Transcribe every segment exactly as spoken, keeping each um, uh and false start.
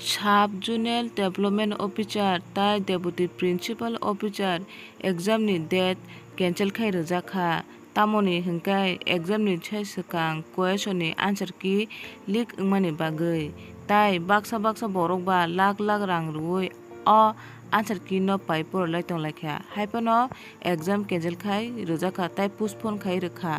Sub Zonal Development Officer tai Deputy Principal Officer exam ni date cancel khai rwjak kha. Tamoni hwnkhe exam ni sai swkang question ni answer key leak wngmani bagwi. Tai baksa baksa borok ba lakh lakh rang rwui o answer key no pai porwi lai tong lai kha. Hai phano exam cancel khai rwjak kha tai postpone khai rwkha.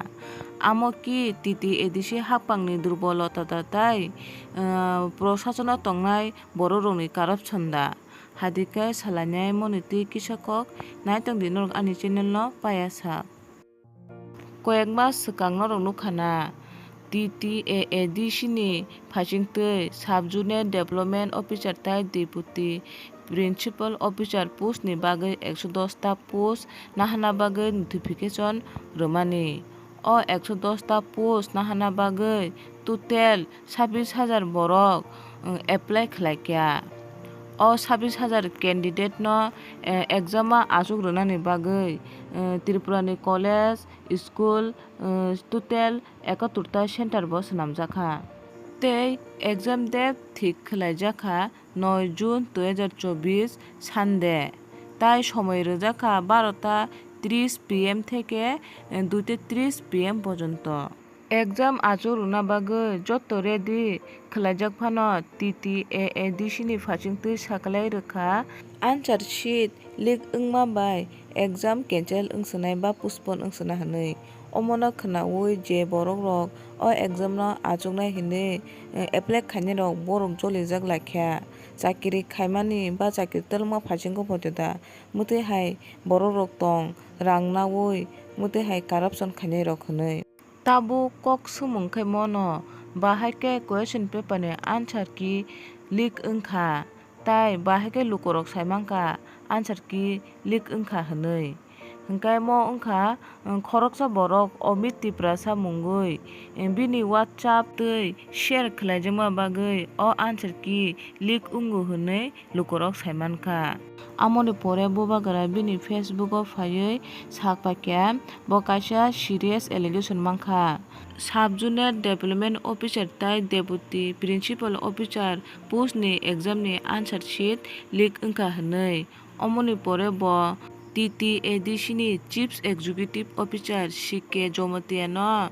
Amo key T T A D C hapang ni durbolota ta tai, ah, prosason o tongnai borok rok ni corruption da. Hadi khe salainai moni twi kisa kok nai tong di norok ani channel no paya sa. Koyek mas swkang norok nukha na, T T A A D C ni phaisingtwi Sub Zonal Development Officer tai Deputy Principal Officer post ni bagwi ekso dos ta post nahana bagwi notification rwmani. O ekso dos ta post nahana bagwi total sabbish hajar borok, um, apply khlai kha. O sabbish hajar candidate no, eh, exam o achuk rwnani bagwi, eh, Tripura ni college, school, eh, total ekattor ta center bo swnamjak kha. Tei exam date thik khlaijak kha noi June dui hajar chobbish Sunday. Tai somoi rwjak kha barota tris P M theke, eh, duita tris P M pojonto. Exam achuk rwna bagwi joto ready khlaijak phano T T A A D C ni phaisingtwi saklai rwkha. Answer sheet leak wngma bai exam cancel wngswnai ba postpone wngswna hwnwi. Omono khwnaui je borok rok o exam no achuknai hwnwi, eh, apply khainai rok borok jolijak lai kha. Chakiri khaimani ba chakiri twlwngma phaisingkhe photo da. Mwtwi hai borok rok tong rang naui mwtwi hai corruption khainai rok hwnwi. Tabuk kok swmwng khe mono, bahai khe question paper ni answer key leak wngkha, tai bahai khe lukurok saimankha answer key leak wngkha hwnwi. Hwnkhe mo wngkha, um, khoroksa borok Amit Tiprasa mungwi, um, bini WhatsApp twi share khlaijakma bagwi o answer key leak wngo hwnwi lukurok saimankha. Amoni pore Bubagra bini Facebook o phaiwi sakphaikha, bo kaisa serious allegation mankha. Sub Zonal Development Officer tai Deputy Principal Officer post ni exam ni answer sheet leak wngkha hwnwi. Omoni pore bo T T A D C ni Chief Executive Officer C K Jomotia no,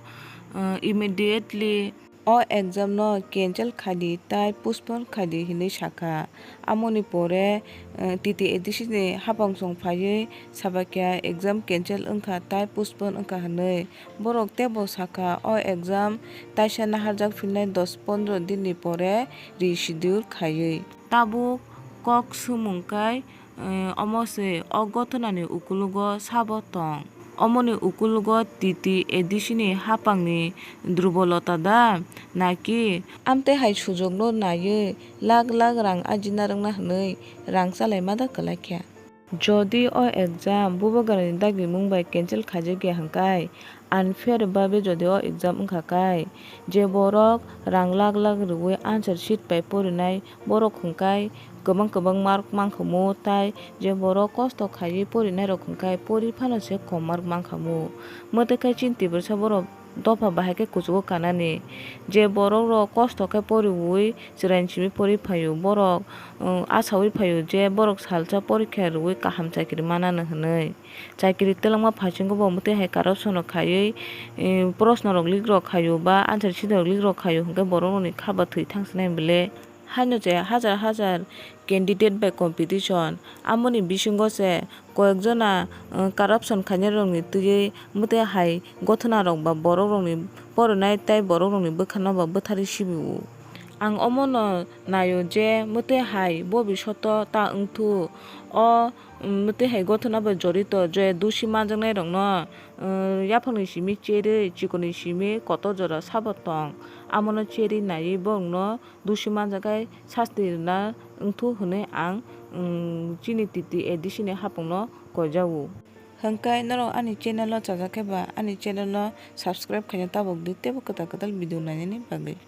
uh, immediately o exam no cancel khai di tai postpone khai di hinwi sakha. Amoni pore, eh, T T A D C ni haphang song phaiwi sabakha exam cancel wngkha tai postpone wngkha hinwi. Borok teibo sakha o exam taisa naharjak phinnai dos pondro din ni pore reschedule khaiwi. Tabuk kok swmwng kai, eh, omo se o gothonani ukulugo sabo tong. Omoni ukulugo T T A D C ni haphangni durbolota da naki? Amtwi hai sujokno naiwi lakh lakh rang ajina rwngna hwnwi rang chalaima da kwlai kha? Jodi o exam Bubagrani dagimung bai cancel khaijak ya hwnkhe, unfair babe jodi o exam wngkha kai, je borok rang lakh lakh rwui answer sheet pai porinai borok hwnkhe kwbang kwbang mark mankhamu, tai je borok kosto khaiwi porinai rok hwnkhe pori phano se kom mark mankhamu. Mwtwi khe chini Tiprasa borok dopha bahai khe kuchugo kanani, je borok rok kosto khe poriwi chwraini simi pori phaio, borok, um, achaui phaio je borok salsa porikha rwui kaham chakri manano hwnwi. Chakiri twlangma phaisingkhe bo mwtwi hai corruption rok khaiwi, eh, proshno rok leak rok khaio ba answer sheet rok leak rok khaio hwnkhe borok rokni kha ba thwi thangsinai bwle. Haino je hajar hajar candidate bai competition, amoni bisingo se koyek jona, eh, corruption khainai rokni twiwi mwtwi hai gothona rok ba borok rokni poronai tei borok rokni bwkhano ba bwtharwi sibio. Ang omono naio je mwtwi hai bobisoto ta wngthu o, um, mwtwi hai gothona bai jorito je dusi manjaknai rokno, um, yaphangni simi cherwi chikonni simi kotor jora sabo tong. Amono cherwi naiwi borokno dusi manjaknai sasti rwna wngthu hwnwi ang, um, chini T T A D C ni haphangno koijago. Hwnkhe norok ani channel o chajak khe ba ani channel no subscribe khaina tabuk di teibo kwtal kwtal video nainani bagwi.